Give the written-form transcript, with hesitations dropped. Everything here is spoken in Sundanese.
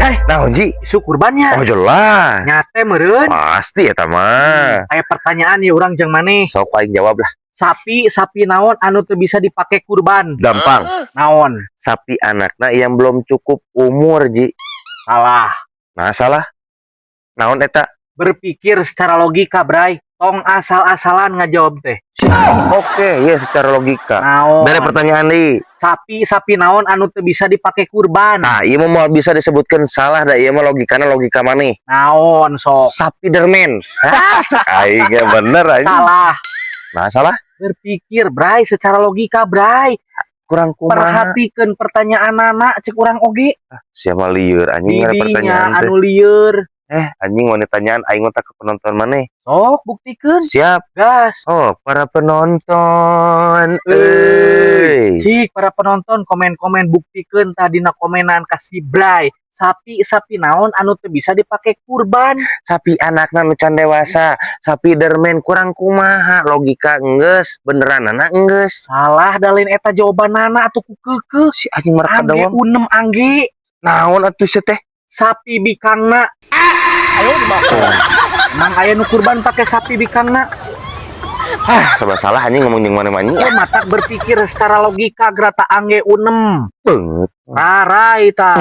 Eh, Naon, Ji? Isu kurbannya. Oh, jelas. Nyate meureun. Pasti ya mah. Aya pertanyaan ya urang jeung maneh. Sok aing jawab lah. Sapi sapi naon anu teu bisa dipake kurban? Gampang. Naon? Sapi anakna yang belum cukup umur, Ji. Salah. Nah, salah. Naon eta? Berpikir secara logika, Bray. Tong asal-asalan ngajawab teh. Oke, ya secara logika. Naon? Dari pertanyaan nih. Sapi sapi naon anu teu bisa dipake kurban? Nah, ieu mah moal bisa disebutkan salah da ieu mah logikana logika maneh. Naon sok? Sapi dermen. Hah, cek aing ge bener anjing. Salah. Nah, salah. Berpikir, Bray, secara logika, Bray. Kurang kumaha? Perhatikan pertanyaan anak cek urang oge. Siapa lieur anjing ada Didinya pertanyaan teh. Anu lieur. Eh, anjing mau ditanyaan aing mah ke penonton maneh. Sok buktikeun. Siap. Gas. Oh, para penonton. Euy. Cik, para penonton komen-komen, buktikeun tadi na komenan kasih Bray. Sapi sapi naon anu teu bisa dipake kurban? Sapi anakna nu can dewasa, sapi dermen. Kurang kumaha? Logika enggeus, beneran anak enggeus. Salah, da lain eta jawabanana atuh ku keukeuh. Si anjing mereka Angge doang. Unem angge. Naon atuh sia teh? Sapi bikangna. Emang aya nu kurban pake sapi bikangna? Ah, serba salah anjing ngomong jeung maneh mah anjing. Oh, matak berpikir secara logika grata angge unem. Banget. Rarai ta.